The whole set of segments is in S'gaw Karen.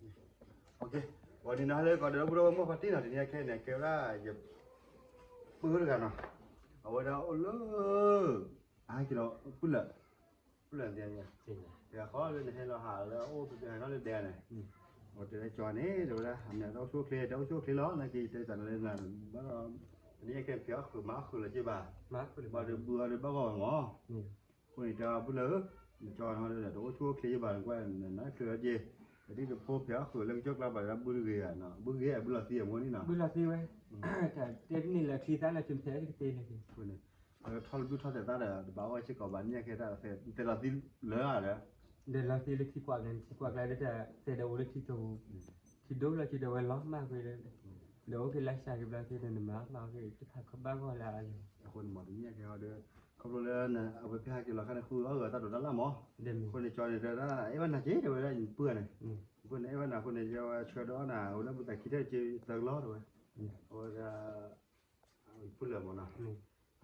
ဂီၤနံၤနၤဟါလၢကီးဒီး ဒီပုၢ်ဒီဝဲၢ်မိၢ်ပၢ်တံၢ်နီၤ, တနံၤအံၤခဲအံၤန့ၣ် ကဲဝဲဒၣ်ယပုၢ်တဂၤနီၤ, အဝဲဒၣ်အိၣ်လၢ အဟဲက့ၤလီၤ ပုၢ်လၢ်, ပုၢ်လၢ်သ့ၣ်ညါ, တဂၤဃီလၢနဟဲလီၤဟးလၢအအိၣ်ပဟဲထီၣ်လၢဒဲန့ၣ်, အဝဲတဲဝဲကၠီန့ၣ် တဲဝဲဒၣ် အမ့ၢ်တအိၣ်ဆူၣ်အိၣ်ချ့ တအိၣ်ဆူၣ်အိၣ်ချ့လီၤ နာ်က့ၤတဲတၢ်လၢနၤ, ဘၣ်ဒီး တနံၤအံၤခဲအံၤ ဖံးအီၣ်ဃုာ်မၤအီၣ်ဃုာ်လီၤက့ၤဘၣ်, ဘၣ်ဒီးဘုအီၤဒီးဘၣ်ဂီၢ်ဂီၢ်မး အဃိန့ၣ် တဲပုၢ်လၢ်ဧၢ, နကၠီန့ၣ်ဒီး တအိၣ်ဆူၣ်အိၣ်ချ့ဘၣ် နကွၢ်နနါချုးလီၤက့ၤ, တဒ်တဖိဖံးအီၣ်ဃုာ်လၢကစၢၢ်ကျါဘၣ်ဒီး ဘုတဂ့ၤဧါ, ဘုဂ့ၤဧါ ဘုလီၤသံအမိၢ်န့ၣ်နီၤ, ဘုလီၤသံဝဲ, တၢ်တန့ၢ်လၢချံသၣ်လၢကဖဲးကတ့န့ၣ်, အဝဲထီၣ်လၢဘုထီၣ်တဲာ်သၣ်ဒီး တဘၣ်အီၣ်စ့ၢ်ကီးဘၣ် နံၣ်အံၤခဲတၢ် တဲလီၤသံလၢဧါဒီး ဒီးလီၤသံလၢထံကွၢ်ကျါန့ၣ် ထံကွၢ်ကျါဒီးတၢ်သဲးဒီးအိၣ်လၢထံကပူၤ, ထံဒိၣ်လီၤက့ၤဒီးဝဲလီၤမၢ်ကွံာ်ဒီး, ဒီးအိၣ်က့ၤလၢစှၤက့ၤဘျီသ့ဒီး နမၤမၤအီၣ်က့ၤတဖၣ်ခီဘၣ်ဂီၢ်လၢအလီၤ, အဃိန့ၣ်မ့ၢ်တနံၣ်အံၤခဲအံၤဒီး ခီဖျိလၢ အဝဲဖဲဟဲက့ၤလီၤခါန့ၣ် ဃုအီၣ်ဂၢၢ်တၢ်ဒိးတၢ်လၣ်မး, အဃိန့ၣ်ကၠီန့ၣ် တဲဒၣ်အဲၣ်ဘၣ်နၤက့ၤ တဲဝဲဒၣ်ယပုၢ်န့ၣ်, အဃိန့ၣ် အဲၣ်ဘၣ်နၤအဃိန့ၣ် ယဝဲဆှၢဒီးနၤ အဝဲဒၣ်ဘုသးခံထၢၣ်က့ၤသၢကလီၢ်တဲဝဲ, အဝဲဒၣ် ပုၢ်လၢ်မးနီၤ,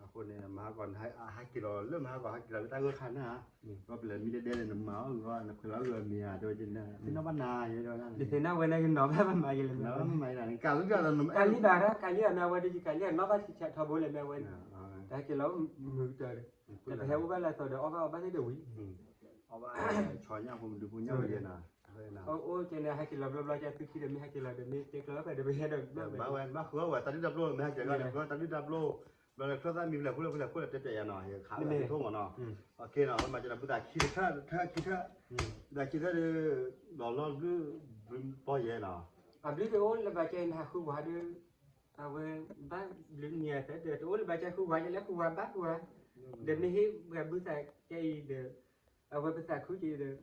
အဃိန့ၣ် မဟါကီး ဟဲက့ၤလီၤလၢမဟါကီး ဟဲက့ၤလီၤလၢတၢ်ဂၢၢ်ခါန့ၣ်ဧါ, ဒီးပလဲၤမံဒဲဒဲန့ၣ် နမၤအီၣ်ဂီၢ် နခွဲးလီၤအဂၢၢ်အမံၤဧါ တဲဝဲက့ၤ သ့ၣ်နီၣ်ဘၣ်နၤ ယဲဒၣ် ယသ့ၣ်နီၣ်ဝဲန့ၣ် ယနီၤဘၣ်မၤယဲလဲၣ်, နမၤယဲဒၣ် ကးလံဒီး ကးလံဒီး ကးလံအမ့ၢ်အဝဲဒီး ယကးလံအနီၣ်ဘၣ်ထံဆးထီဘိလဲၣ် မ့ၢ်အဝဲန့ၣ်, တဟဲက့ၤလီၤမုာ်ကတၢၢ်ဒီး, တဟဲအိၣ်ဘၣ်လၢအသီဒီး အီၣ်ဘၣ်အီၣ်ဘၣ်သ့ၣ်ဒီးဝံၤ, အီၣ်ဘၣ် ဆီညၣ်ဖိမဒုဖိညၣ်ဝဲယဲနီၤ, အိၣ်ကဲန့ၣ် ဟဲက့ၤလီၤဘျီဘျီ ကသုခံဒီး မ့ၢ်ဟဲက့ၤလီၤဒီး မ့ၢ်တဲကျၢၤဖဲဒီး ပဟဲဒီးဘျီဘၣ်ဝဲ ဘၣ်ဃုအီၣ်ဝဲ တၢ်ဒုၣ်တၢ်ပျိၢ် မ့ၢ်ဟဲက့ၤလီၤဒီး ဃုတၢ်ဒုၣ်တၢ်ပျိၢ်, ဘျီန့ၣ် ချၢၣ်သၣ်မံၤဖျဲၣ် ဃုလၢဃုလၢဃုလၢတဲပျဲယၤနီၤ ယခးလၢယထိၣ်မးနီၤ, အကဲနီၤ ဝဲမၤကဲဒီး ဘုသးခံထၢၣ် တထၢၣ်ခံထၢၣ်, ဘုသးခံထၢၣ်ဒီး ဒီးလီၢ်ဘျုး ဘျုးပီၢ်ယဲနီၤ, အဘျုးကအိၣ်လၢဘၣ်ကဲနဟးဃုဝါဒီး အဝဲဘၣ်ဘျုးနံၤအသၢဒီး တအိၣ်လၢဘၣ်ကဲဃုဝါယဲလၢဃုဝါဘၣ်ဃုဝါ, ဒီးမ့ၢ်ဟ့ၣ်ပှၤဘုသးကဲအံၤဒီး အဝဲပသးခုက့ၤဒီး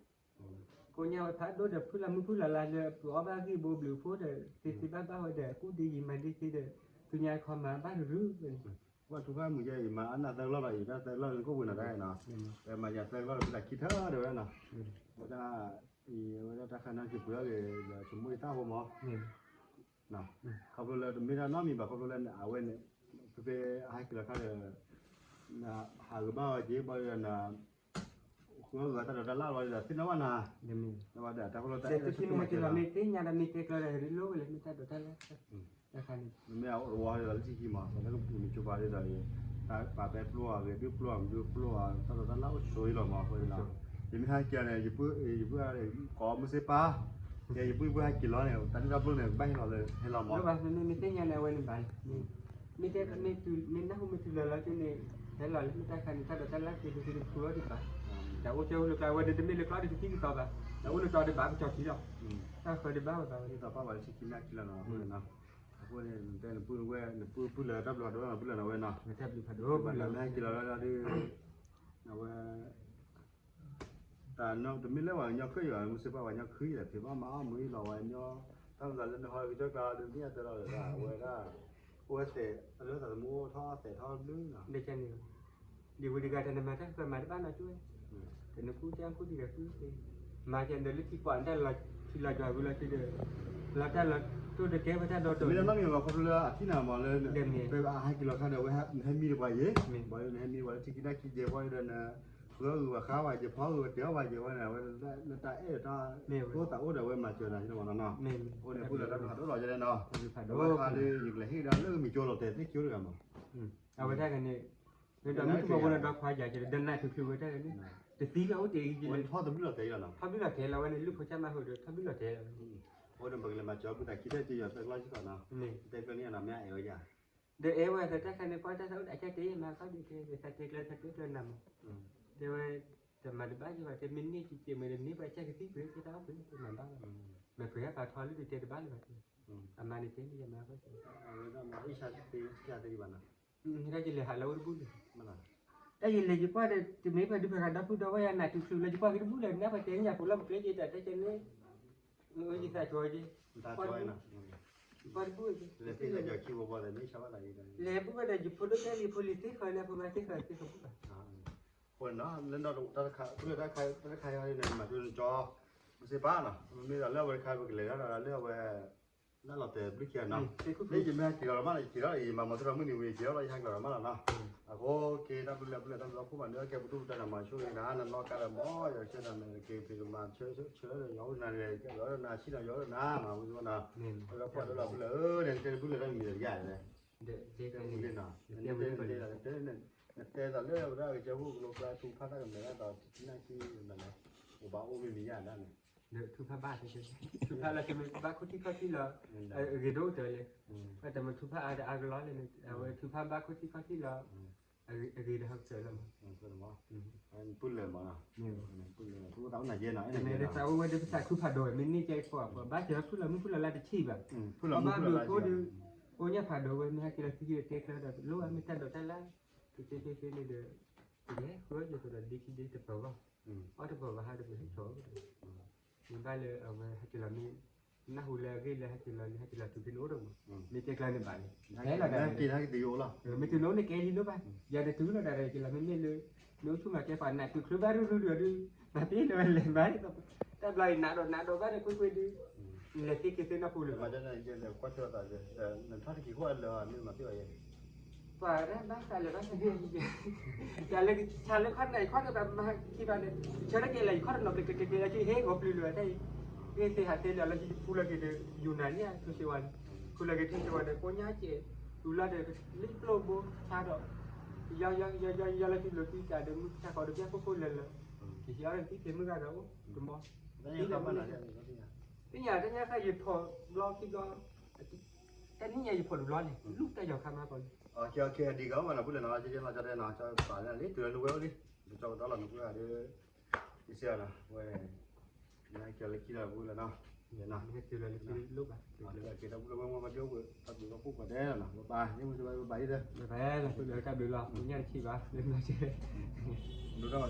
ကိးညါဝဲဖးဒိၣ်ဒီး ဖုလၢမုၢ်ဖုလၢလါလၢ ပှၤအီၣ်ဘၣ်ဂံၢ်ဘိဘျုးဖိဒီး သ့သ့ဘၣ်ဘၣ်ဝဲဒီး ကူၣ်ဒံယံၤမၤဒံက့ဒီး သူညါခီမၤဘၣ်တရုၢ်ဝဲန့ၣ်, ဝဲထူခါမုၢ်ယဲအံၤ မၤအနၢ်သၢကလီၢ်ဒီး အံၤတၢ်သၢကလီၢ်န့ၣ် ကိၣ်ပှ့ၤနီၤတၢ်နီၤ, ဝဲမၤယၤသၢကလီၢ်ဒီး ပသးခံထၢၣ်ဒီးဝဲနီၤ, ဝဲဒၣ် အံၤ ဝဲဒၣ်တၢ်ခါနီၤ ကပှ့ၤအီၣ်က့ၤဒီး ဆိကမိၣ်ယတၢ်ဖိမး ခီဖျိလၢတမ့ၢ်တၢ်နီတမံၤဘၣ် ခီဖျိလၢအဝဲန့ၣ် ဖဲဖဲအဟဲက့ၤလီၤခါဒီး နဟးဂ့ၤဘၣ်ဝဲက့ၤဘၣ်ဒီးန ဃုအီၣ်ဂ့ၤတၢ်ဒိးတၢ်လၣ်လီၤဒီး သ့ၣ်နီၣ်ဘၣ်နၤ တၢ်ဖဲလီၤဒီးတၢ်ဖဲလီၤမ့ၢ်သ့ၣ်ညါဒီးမ့ၢ်တဲကျၢၤဒီး ဟဲဒုးလိဝဲလၢမ့ၢ်တၢ်ဒိးတၢ်လၣ် တၢ်ခါန့ၣ် မ့ၢ်အအိၣ်တဝီဒီးလၢထံခံမး လၢကပူၤမ့ၢ်ကၠိပၤဒီး တၢ်ပာ်ပဲပျိအဂ့ၤ ဒုးပျိအမဒုးပျိအ တၢ်ဒိးတၢ်လၣ်အိၣ်ဆိးအံၤလီၤမး အဃိန့ၣ် ယမ့ၢ်ဟဲက့ၤန့ၣ် ယပုၢ်ယပုၢ်ကိးမုၢ်စ့ပၢ် ကဲယပုၢ်ယပုၢ်ဟဲက့ၤလီၤန့ၣ် တၢ်ဒုးတၢ်ပျိၢ်န့ၣ် ကဘၣ်ဟ့ၣ်လီၤလၢဟဲလီၤမး မ့ၢ်သ့ၣ်ညါန့ၣ် အဝဲန့ၣ်ဘၣ်န့ၣ် မ့ၢ်တဲမ့ၢ်နၢ်ဟူမ့ၢ်တုၤလီၤလီၤက့န့ၣ် ဟဲလီၤလၢမ့ၢ်တၢ်ခါန့ၣ် တၢ်ဒိးတၢ်လၣ်က့ၤဒုးက့ၤတဖုအီၣ်ဒံးဘၣ် တၢ်အိၣ်ကၢအိၣ်လၢကျါဝဲဒီးတမ့ၢ်လၢကျီဒီးတသံကသီဘၣ် တၢ်အိၣ်လၢကျီဒီးဘၣ်ကစီၣ်ထံလီၤ တၢ်ဃၢၤဒံးဘၣ်ဝဲဘၣ်ဝဲ သးပှၢ်ဘၣ်လၢထံခံမ့ၢ်အခံလီၤနီၤ အဃိန့ၣ် အဃိန့ၣ် တဲနပုၢ်ဝဲၢ် နပုၢ်ပုၢ်လၢတၢ်ဘျုးဖးဒိၣ်နီၤ ပုၢ်လၢနီၤဝဲနီၤ တၢ်ဘျုးဖးဒိၣ် ဘၣ်လၢမ့ၢ်ဟဲက့ၤလီၤလၢဒုး အဝဲ တၢ်နီတမ့ၢ်လၢပှၤကညီခုၣ်ယွၤ မုၢ်စ့ၢ်ပှၤကညီခုၣ်ယွၤ ဖံးဘၣ်မၤအီၣ်မူအံၤလီၤ ပှၤကညီ တၢ်မၤလၢနဟီကစၢ်ကျါဒုး မ့ၢ်အတဲလီၤဒီး အဝဲဒၣ် အိၣ်ဝဲသဲး လၢသးသမူအိၣ်ထီၣ်သဲးထီၣ်ဘျုးနီၤ ဒ်ဝဲတဂၤတၢ်နမၤတၢ်ကမၤတဘၣ်နီၤကၠိဝဲ တနကူတၢ်ကူတံၢ်ဒီးကူတ့ မၤကဲဒီးလၢထံကွၢ်တၢ်လီၤ ထံလီၤယွၤဝံၤလီၤထံဒီး လီၤတၢ်လီၤတိၢ်တကဲဝဲတၢ်ဒီးတိၢ် မ့ၢ်တၢ်နီတမံၤဘၣ်ခီဖျိလၢအထံၣ်နၤမးလၢ ဖဲအဟဲက့ၤလီၤခါဒီး အဝဲနဟဲမံဒီးပှၤယ့ၢ် ဘၣ်နဟဲမံပှၤလၢထံခံတၢ်ခံကဲပှၤဒီးန ဃုအီၣ်ဂ့ၤဝဲဃါဝဲယဲၢ် ဖီအီၣ်ဂ့ၤဝဲတဲအီၣ်ဝဲယဲၢ်ဝဲန့ၣ် အဝဲလၢတၢ်အဲၣ်ဒီးတၢ် အိၣ်သးအိၣ်ဒီးအဝဲမၤစၢၤနၤယဲၢ်မးနီၤ အဃိန့ၣ် ပုၢ်လၢတၢ်ဘျုးဖးဒိၣ်လီၤယဲၢ်န့ၣ်နီၤ အဝဲခါဒီး ယကလဲၤဟ့ၣ်ဒၣ်လၢမ့ၤကၠိလီၤတဲာ်သ့ၣ်ကၠိတဂၤမး အဝဲတၢ်ဂၤန့ၣ် ဒီးမုၢ်တဘိဘိန့ၣ်ဒီးခွါယၤက့ၤဒီးနၢ်ထူချုးဝဲတၢ်ဂၤန့ၣ် တသံလီၤအိၣ်တ့ၢ်အံၤက့ၤလၢ ထီၣ်တဘျုးလီၤတဲာ်လီၤနီၤ ထီၣ်ဘျုးလီၤတဲာ်လီၤဝဲန့ၣ် လုၢ်ဖိစၢ်မါဃုာ်ဒီး ထီၣ်ဘျုးလီၤတဲာ်လီၤဝဲန့ၣ် အဃိန့ၣ် ပကလဲၤမၤစၢၤပုၢ်သးခံထၢၣ်က့ၤယွၤသၢကလီၢ်စ့ၢ်ကီးနီၤ တဲကျၢၤန့ၣ်နီၤ မ့ၢ်အအဲၣ်ဝဲယၤ ဒီးအဲၣ်ဝဲသတးခါန့ၣ် ကွၢ်တၢ်သးအိၣ်ဒီးအကၢ်တဲမၤခီဒုးတဲ သးတဲကျၢၤသးတဲကျၢၤနၤမး တဲဝဲ တမၤတဘၣ်ယဘၣ် တဲမ့ၢ်န့ၢ်ကံကဲမ့ၢ်ဒီးန့ၢ်ပှၤကၢ်ကသံၣ်ပှ့ၤ တဲတၢ်အိၣ်ပှ့ၤ တမၤဘၣ်ဘၣ် မ့ၢ်ပှ့ၤဟဲပာ်ထီၣ်လၢဒုးတဲတဘၣ်လၢၤဘၣ်တဲ အမၤန့ၣ်တဲမ့ၢ်ယမၤဘၣ်တဲ တၢ်ယလဲၤဟးလၢအိၣ်တဘူၣ်လၢၤ တၢ်ယလဲၤယကွၢ်ဒီး တမ့ၢ်ပှၤဒုးပှၤဂၤဒီပုၢ်ဒီဝဲၢ်ယၤနးတုၤချုးလၢယကွၢ်က့ၤတဘူၣ်လၢၤ နၢ်ပှၤတဲညၣ်ဖိလီၤ ပကျဲက့ၤတၢ်တဲကဲန့ၣ် ယသးကၠီက့ၤ ကွၢ်တဘူၣ် လဲၤဘူၣ်ဝဲဒီးယဖိဒိၣ်တဲလံဖိလံၤသ့ၣ်ဃီန့ၣ် ဖိမၤသ့ၣ်ဃီသ့ၣ်ဃီဘူၣ်ဘၣ် အဃိန့ၣ် လၢတၢ်တခါ တၢ်တခါယၤန့ၣ် မၤထူနကၠီ မ့ၢ်စ့ၢ်ပၢ်နီၤ မ့မ့ၢ်ဒီးလၢအဝဲတခါ ပကလဲၤဒၣ်ဒီးလၢအဝဲ လၢ လၢလီၤတဲာ်ဘျုးခံဂၤနီၤ, မ့ၢ်ယမ့ၢ်ဟဲက့ၤလီၤမး ယက့ၤထီၣ်အံၤ မၤမၤသ့ၣ်ဒီးမုၢ်နံၤဝံၤ ယက့ၤထီၣ်လီၤ ယဟဲက့ၤလီၤမးလီၤနီၤ, အဃိက့ၤတၢ်ဘျုးလၢပျၢၤတၢ်ဘျုးလၢခိၣ်ဘၣ်န့ၣ် ကဲပဒိၣ်ပတၢ်နမၤဆိၣ်ဂ့ၤနၤ နနီၢ်ကါဒီးမၤ ယကဲနၤန့ၣ် က့ၤဖံးကမၤဆၢဆၢလၢယွၤအိၣ်နၤန့ၣ် ယွၤအိၣ်နၤ ဆံၣ်နီၤယွၤအိၣ်နၤ မၤဝံၤနီၤ, လၢပှၤဒီးလီၤဘျၢၤဧၢန့ၣ် ကဲတဘျုးလၢတၢ်မံၤတယၤန့ၣ် တဲဝံၤလၢနီၤ, နတဲသိးလၢဝဲဒၣ်ကစၢၢ်ခိၣ်ကလိကျါ ထူဖၣ်တၢ်ကမဲာ်တၢ်တီ နၢ်ကံၢ်မနုၤလဲၣ်, အိၣ်ဘၣ်အိၣ်မ့ၢ်မံၤယါဒၣ်န့ၣ်, ထူဖၣ်ဘၣ်, ထူဖၣ်လၢကမ့ၢ်ဘၣ်ခိၣ်ထံၣ်ခီၣ်ထံၣ်လီၤ, အဂ့ၤဒိၣ်ကတၢၢ်လံ, အတမ့ၢ်ထူဖၣ်အါဒီးအါကလီလံန့ၣ် အဝဲထူဖၣ်ဘၣ်ခိၣ်ထံၣ်ခီၣ်ထံၣ်လီၤ, အဂ့ၤဒီးဟီၣ်ကတၢၢ်လီၤမး, ပူၤလၢာ်မးနီၤ, ပူၤလၢာ် ပူၤသးအိၣ်နၤယဲနီၤ, သးအိၣ်ဝဲဒီးပသးခုဖးဒိၣ်ဝဲ မ့ၢ်န့ၢ်ကဲကီၢ်ပှၤ ဘၣ်စၢၤဖုၣ်လီၤမုၢ်ဖုၣ်လီၤလါတထံၣ်ဘၣ်, ဖုၣ်လီၤမုၢ်ဖုၣ်လီၤလါတထံၣ် အိၣ်ညါဖးဒိၣ်ဝဲ မ့ၢ်ဟဲက့ၤလီၤသံက့ၤတဲကျၢၤဒီး လိၣ်ဝဲမ့ၢ်တၢ်ဒိးတၢ်လၢ်, က့က့က့က့န့ၣ်ဒီး, ကယဲၢ်ဃုအီၣ်ယသိးဒီးဒ့ခံဒ့တပၢၤဘၣ်, အီၣ်တပၢၤဘၣ်ဟးတပၢၤဟဲထီၣ်, မ့ၢ်ဘၣ်လၢအဝဲဟဲက့ၤလီၤမ့ၢ်, နၢ်ဟူလၢအဂ့ၢ်လၢဟဲက့ၤလီၤန့ၣ် ဟဲက့ၤလီၤတုၤဖဲန့ၣ်အိၣ်ဒီးမး, မ့ၢ်တဲကျၢၤန့ၣ်ဘၣ်န့ၣ်, ဟဲလီၤဒၣ်, မ့ၢ်တုၤနအိၣ်န့ၣ်ကဲလံလိၣ်ဘၣ်, ယၤဒီးတုၤလီၤဒၣ်ဒီးက့ၤလီၤမ့မ့ၢ်လၢ, နအိၣ်ဆူၣ်မးကဲပှၤနးတုၤချုးဘၣ်ရူၢ်ရူၢ်ဒုး, မၤသ့လၢၤလဲၤမၤ, တၢ်ဘျီအံၤနးဒီးနးဒီးဘၣ်ဒီးကွ့ၢ်ကွ့ၢ်ဒုး, လဲၤသ့က့ၤသ့နီၢ်ပူၤလၢၤဘၣ် နထီၣ်တက့ၤဃိၣ်အလၢာ်မ့ၢ်မၤသ့ဘၣ်ယဲ, ပှၤတၢ်ဘၣ်သးလၢၤဘၣ်, ယၤလၢကဆါလၢခီၣ်တနၤအံၤခီၣ်တဘၣ်မၤခံဘၣ်န့ၣ်, ဆၢထၢၣ်က့ၤလၢယခီၣ်တနီၤကကကကဲလၢကဟ့ၣ်ဂီၤပျုၤလၢၤတၢ်အံၤ, ဟ့ၣ်သ့ဟးသ့လၢလၢယပူၤလၢက့ၤဒီး ယူၤနၤန့ၣ် ထူၣ်စ့ဝါန့ၣ်, ခူလၢက့ၤထူၣ်စ့ဝါဒီးကိညါကဲ, တူၤလီၤဒီးလံပျိၢ်ဘိဆါဒီး, ယီယီယီယီယီလၢသုလိၤသုကးဒီးမုၢ်ဆါဃီဒီးပျၢ်ခိၣ်ခိၣ်လၢာ်လၢာ်, ယဟံးအီၣ်န့ၣ်သံသ့မုၢ်ဂၤဒီးအိၣ်, တမီ, သ့ၣ်ညါတၢ်ညါဃါယဖီၣ်ဘျီခံဘျီ, တနံၣ်ညါယဖီၣ်တဘျီန့ၣ် လူၢ်တၢ်ယီၤခါမးပီၤလံ, ဒ်ကီမးနီၤပူၤလၢ်နီၤ ကဲကဲလီၤကၢ်တဲနီၤ ကၢ်ပာ်လၢလံ တုၤလၢနဝဲအိၣ်လံ, ပကၠီကတီၢ်လီၤနပူၤဂၤဒီး, ယစဲနီၤ ဝဲ, နကၢၤလၢခံလီၤပူၤလၢ်နီၤ, ယနီၤ, ကၢၤလၢခံလိၣ်ဘၣ်, ကဲတၢ်ပူၤလၢ်ဝဲမ့ၢ်ပှၤဒိၣ်ဝဲ, တၢ်ဘျုးလီၤပူၤပှၤဒဲးလီၤနီၤ ပပၢ်, ယမ့ၢ်တဘၣ်ပပၢ်အံၤဒီး, ပပၢ်လၢပလၢတၢ်ဘျုးလီၤ ပညၣ်တဆံးဘၣ်, ဒိၣ်ထီၣ်ဘၣ်သံ